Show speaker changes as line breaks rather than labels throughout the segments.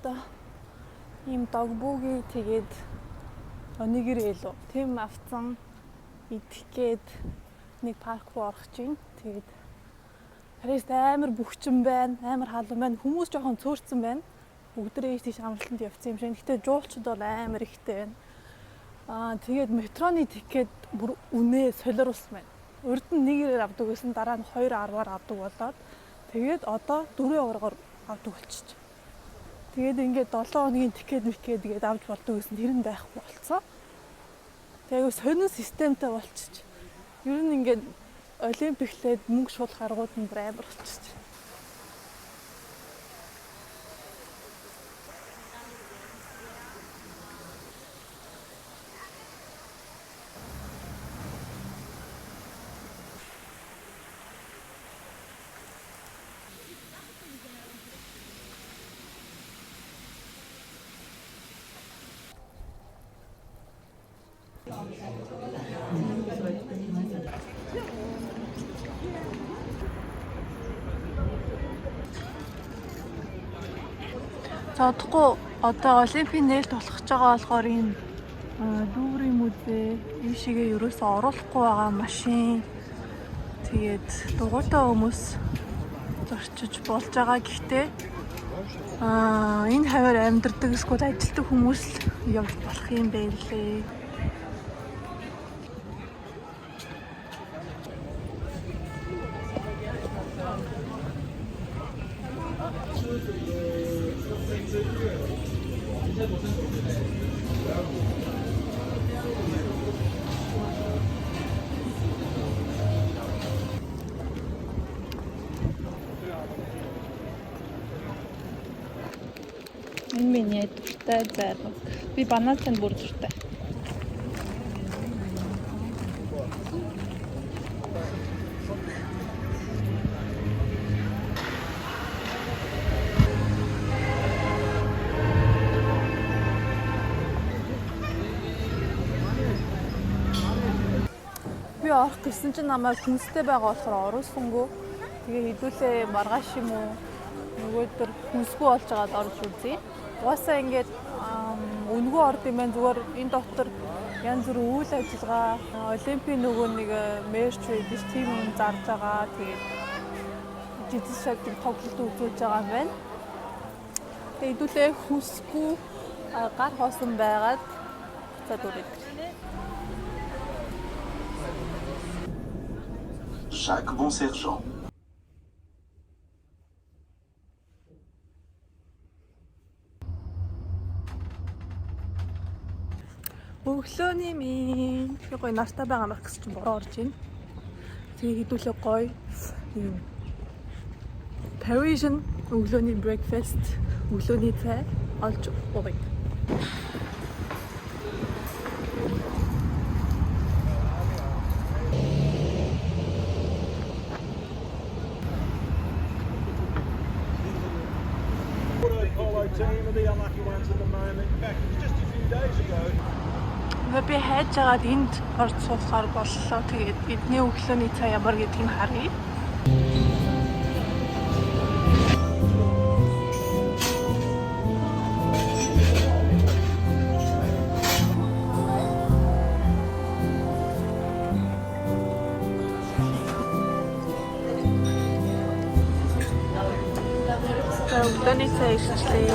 Одоо ийм 떡볶이 тэгээд onigiri илүү. Тийм авцсан идэх гээд нэг парк руу орох чинь. Тэгээд Парист амар бөхчин байна, амар халуун байна. Хүмүүс жоохон цөөрцөн байна. Бүгдээрээ ийш тийш амралтанд явцсан юм шиг. Гэхдээ жуулчд бол амар ихтэй байна. Тэгээд метроны ticket бүр үнэ солиоруулсан байна. Урд нь 1-ээр авдаг байсан, дараа нь 2.10-аар авдаг болоод тэгээд одоо 4 еврогоор авдаг болчих. Тэгээд ингээд 7 хоногийн ticket микет гээд авч болдог гэсэн тэр нь байхгүй болцсон. Тэгээд сонин системтэй болчих. Ер нь ингээд олимпиклээд мөнгө шуулах аргууд нь бүр амар болчих. За удахгүй одоо олимпийн нээлт болох гэж байгаа болохоор энэ Луврын музей ийшээгээ ерөөсөө оруулахгүй байгаа машин тэгээд дугуйтай хүмүүс зорчиж болж байгаа. Гэхдээ энэ хаваар амьдардаг эсвэл ажилтдаг хүмүүс л явж болох юм байлээ. Энэ миний дуртай зайлга. Би банан цанд бүр дуртай. Би орох гэсэн чинь намайг хүнстэй байгаа болохоор оруулсангүй. Тэгээ хэдүүлээ маргааш юм уу нөгөөдөр хүнсгүй болж байгаад орж үзье. Угаасаа ингээд үнэгүй орд юм байна. Зүгээр энэ дотор янз бүрийн үйл ажиллагаа, олимпийн нөгөө нэг merch байдаг тийм юм зарж байгаа. Тэгээд жижиг шагдаг тоглолт үзүүлж байгаа юм байна. Тэгээ хэдүүлээ хүнсгүй гар хоосон байгаад буцаад үрээд.
Jacques Bonsergent.
Өглөөний минь би гоё нартай байгаа мах гэсэн чинь бороо орж байна. Тэгээ хэдүүлээ гоё юм Parisian өглөөний breakfast, өглөөний цай олж ууя.
Polo team are the unlucky ones at the moment. In fact, it was just a few days ago.
Би хайж агаад энд орж суухаар боллоо. Тэгээд эдний өглөөний цай ямар гэдгийг харъя. За өглөөний цай ичлээ.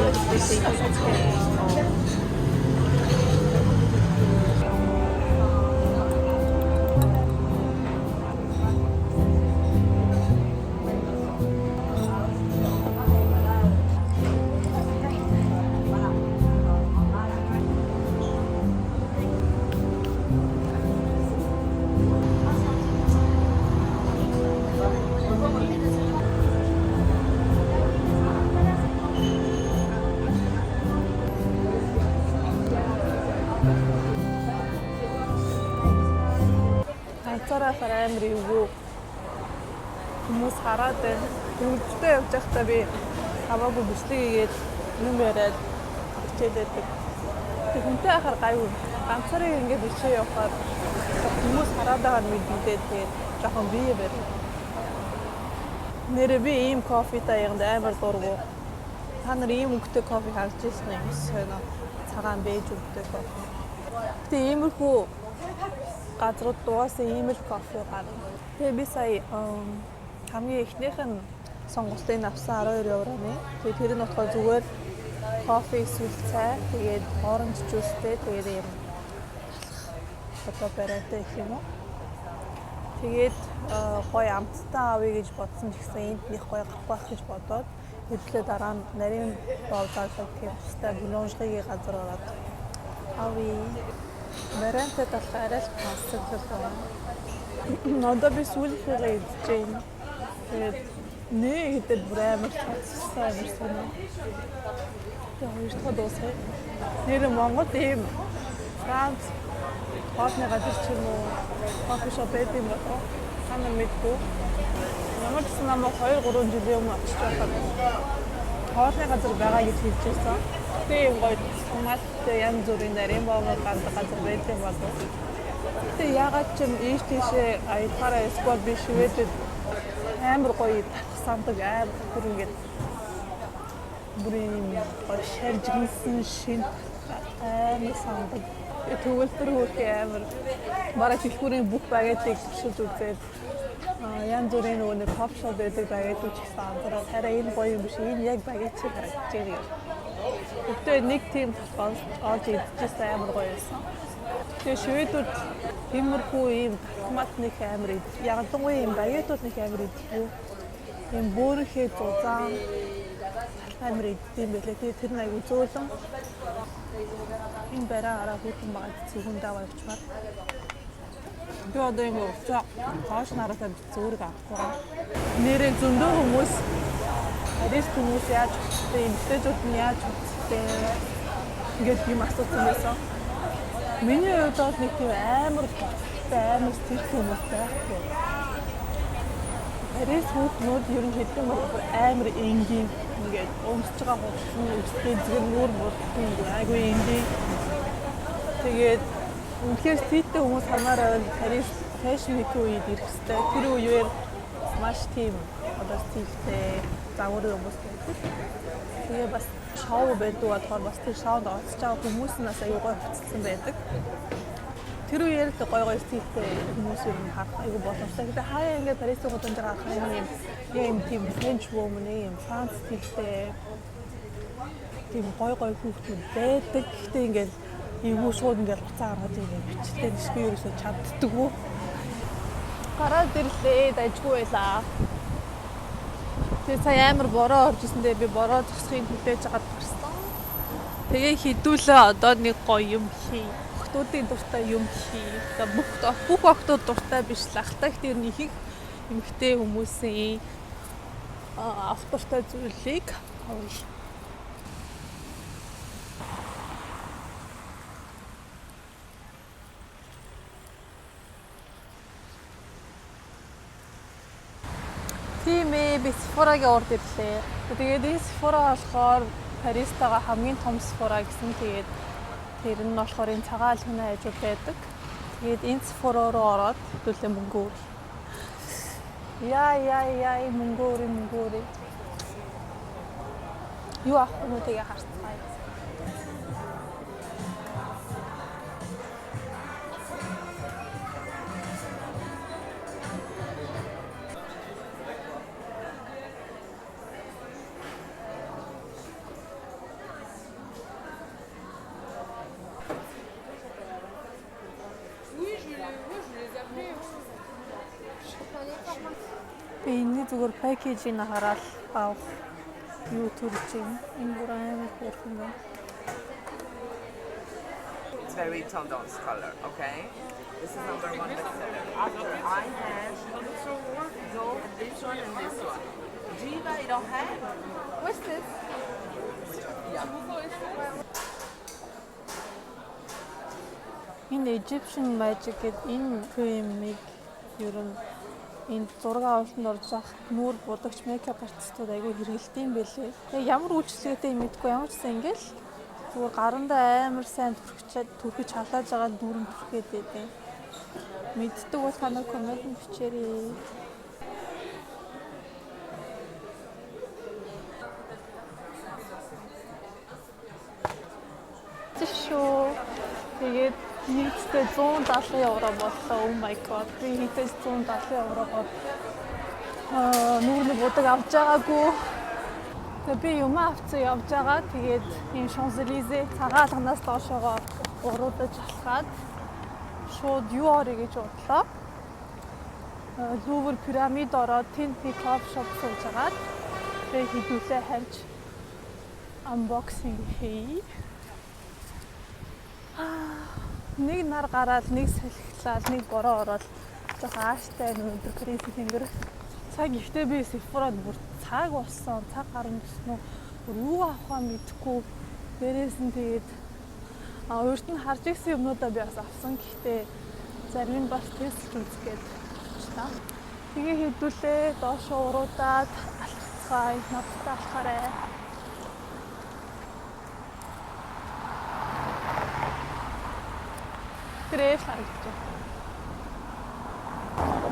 Ганцаараа хахаар амар эвгүй хүмүүс хараад байна. Хөвгөлтэй явж байхдаа би хамаагүй бичлэг хийгээд юм яриад хичээлээдэг. Тэг хүнтэй хахаар гайгүй. Ганцаараа ингээд бичээ явахаар хүмүүс хараад байгаа нь мэддээд тэгээд жоохон бие барь. Нэрээ би ийм кофетай янд амар дургу. Та нар ийм өнгөтэй кофе харж ирсэн юм сонио. Цагаан бэж өнгөтэй кофе. Гэтэ иймэрхүү газрууд угаасаа ийм л кофе гарна. Тэгээ би сая хамгийн эхнийх нь сонголтыг авсан 12 евроны. Тэгээ тэр нь болохоор зүгээр кофе эсвэл цай, тэгээд orange juice тэй, тэгээд ийм одоо бариатай гэх юм уу. Тэгээд гоё амттай авъя гэж бодсон ч гэсэн энд нэг гоё гарахгүй байх гэж бодоод хэвлээ дараа нь нарийн боовдаалдаг тийм тустай boulangerie гийн газар ороод авъя. Бариантай болох арай л тансаглал байна. Одоо би сүүлийнхээ идэж байна. Тэгээд нэ гэдэг бүр амар цацсан амар сонио. Тэгээ хоёр дахь дуусгая. Нэр Монгол ийм Франц хоолны газар ч юм уу coffee shop байдаг юм болов уу? Та нар мэдгүй. Ямар ч гэсэн намайг 2 3 жилийн өмнө очиж байхад хоолны газар байгаа гэж хэлж байсан. Гэтэ ийм гоё томаттай янз бүрийн нарийн боомор гардаг газар байдаг юм болов. Гэтэ яагаад ч юм ийш тийшээ аялахаараа эсвэл би Шведэд амар гоё татах сандаг амар бүр ингээд бүр ийм гоё шаржигнсан шинт амар сандаг. Төгөлдөр хөөрхий амар бараг дэлгүүрийн бүх багетыг туршиж үзээд янз бүрийн нөгөө нэг coffee shop байдаг багетууд ч гэсэн анзаараад хараа энэ гоё юм биш энэ яг багет шиг харагдаж байгаа юм. Гэхдээ нэг тийм олж идчихсэн амар гоё байсан. Тэгээ шведүүд тиймэрхүү ийм татмат нэг амар ид. Ялангуяа ийм багетууд нэг амар идэггүй. Ийм бөөрийнхээ зузаан амар иддэг юм байлээ. Тэгээ тэр нь айгүй зөөлөн. Энэ барай араа хүүхэн байгаа цэгүн даваа явчмаар. Би одоо ингэ уцаа хоош нараасаа би зөөрөг авахгүй байгаа. Нэрээ зөндөө хүмүүс Парис хүмүүс яаж хувцастай, эмэгтэйчүүд нь яаж хувцастай ингээд юм асуусан байсан. Миний хувьд бол нэг тийм амар хувцастай, амар стилтэй хүмүүс байхгүй. Парис хүүтнүүд ер нь хэдэн бол амар энгийн ингээд өмсөж байгаа хувцас нь өвстэй зэрэг нүүр мурддаг айгүй энгийн. Тэгээд үнэхээр стилтэй хүмүүс хармаар байвал Парис fashion week үед ирэх хэвээр. Тэр үеэр маш тийм одоо стилтэй загварын хүмүүс байдаг. Тэгээ бас шоу байдаг болохоор бас тэр шоунд оролцож байгаа хүмүүс нь бас аюу гой хувцалсан байдаг. Тэр үеэр л гой гой стилтэй хүмүүс ер нь харах аюу боломжтой. Гэтэ хаяа ингээд Парисын гудамж харах юм юм тийм French woman юм Франц стилтэй тийм гой гой хүүхдүүд байдаг. Гэхдээ ингээд эвгүй шууд ингээд буцаа гаргаж ингээд бичлээ би ерөөсөө чаддаггүй. Гараад ирлээ дажгүй байлаа. Тэгээ сая амар бороо орж исэн дээ би бороо зогсохыг хүлээж агаад гарсан. Тэгээ хідүүлээ одоо нэг гоё юм хий. Охтуудын дуртай юм хий. Одоо бүх охтууд дуртай биш л ах та гэхдээ ер нь их эмэгтэй хүмүүсийн авах дуртай зүйлийг авъя. Тийм ээ, би Sephora-гийн урд ирлээ. Тэгээд энэ Sephora болохоор Паристайгаа хамгийн том Sephora гэсэн. Тэгээд тэр нь болохоор энэ цагаан алхмын хажууд байдаг. Тэгээд энэ Sephora руу ороод хэдүүлээ мөнгө өөр. Яа яа яа мөнгө өөр мөнгө өөр. Юу авах вэ тэгээ харцгаая. Би энэний зүгээр package ийг хараад авах юу төрж юм. Энэ бүр амар хөөрхөн байна.
It's very tendance color, okay? This is number one bestseller. After I have Dove, this one and this one. Jiva, you don't have?
What's this?
Yeah.
Энэ Egyptian Magic гэдэг энэ кремийг ер нь энэ зураг авалтанд орж явах нүүр будагч makeup артистууд айгүй хэрэглэдэг юм байлээ. Тэгээ ямар үйлчилгээтэй юм мэдэхгүй ямар ч гэсэн ингээл зүгээр гарандаа амар сайн түрхэж халааж байгаа дүүрэн түрхээд байдаг. Мэддэг бол та нар comment бичээрэй. авсан шүү. Тэгээд нийтдээ 170 евро боллоо. Oh my god. Би хэзээ ч 170 еврогоор нүүрний будаг авч байгаагүй. Тэгээ би юм авцсан явж байгаа. Тэгээд энэ Champs-Élysées цагаан алганаас доошоогоо уруудаж алхаад шууд юу орё гэж бодлоо. Лувр пирамид ороод тэнд нэг coffee shop сууж агаад тэгээ хэдүүлээ харж unboxing хий. Нэг нар гараад, нэг салхилаад, нэг бороо ороод жоохон ааштай өнөөдөр Парисын тэнгэр. Цаг ихтэй би Sephora-д бүр цаг болсон, цаг гарan гэсэн үү. Бүр юу авахаа мэдэхгүй. Дээрээс нь тэгээд урд нь харж ирсэн юмнуудаа би бас авсан. Гэхдээ зарим нь бас тестэлж үзэх гээд авчлаа. Тэгээ хэдүүлээ доошоо уруудаад алхацгаая, надтай алхаарай. Тэр харагдаж байна.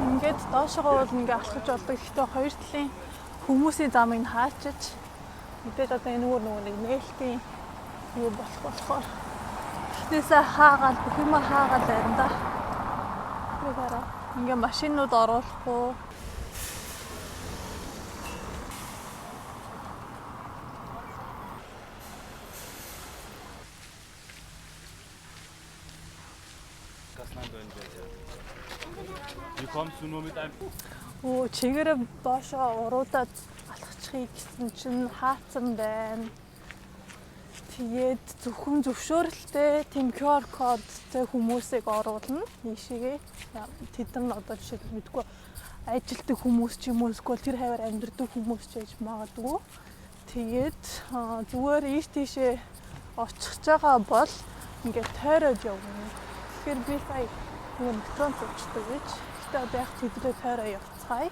Ингээд доошогоо бол ингээ алхаж болдог. Гэхдээ хоёр талын хүмүүсийн замыг хаачиж мэдээж одоо энэ нөгөө нэг нээлтийн юу болох болохоор эхнээсээ хаагаал бүх юма хаагаал байна да. Тэр хараа. Ингээ машинууд оруулахгүй.
Wie kommst du nur mit einem
Өө, чигээрээ доошоо уруудаад алхачихъя гэсэн чинь хаацсан байна. Тэгээд зөвхөн зөвшөөрөлтэй тийм QR кодтой хүмүүсийг оруулна ийшээгээ. Тэд нар одоо жишээлбэл мэдгүй ажилтдаг хүмүүс ч юм уу эсвэл тэр хаваар амьдардаг хүмүүс ч байж магадгүй. Тэгээд зүгээр ийш тийшээ очих байгаа бол ингээд тойроод явна. Тэгэхээр би сая нэг метронд суучдаг гэж. Гэхдээ одоо яг тэдрээ тойроо явцгаая.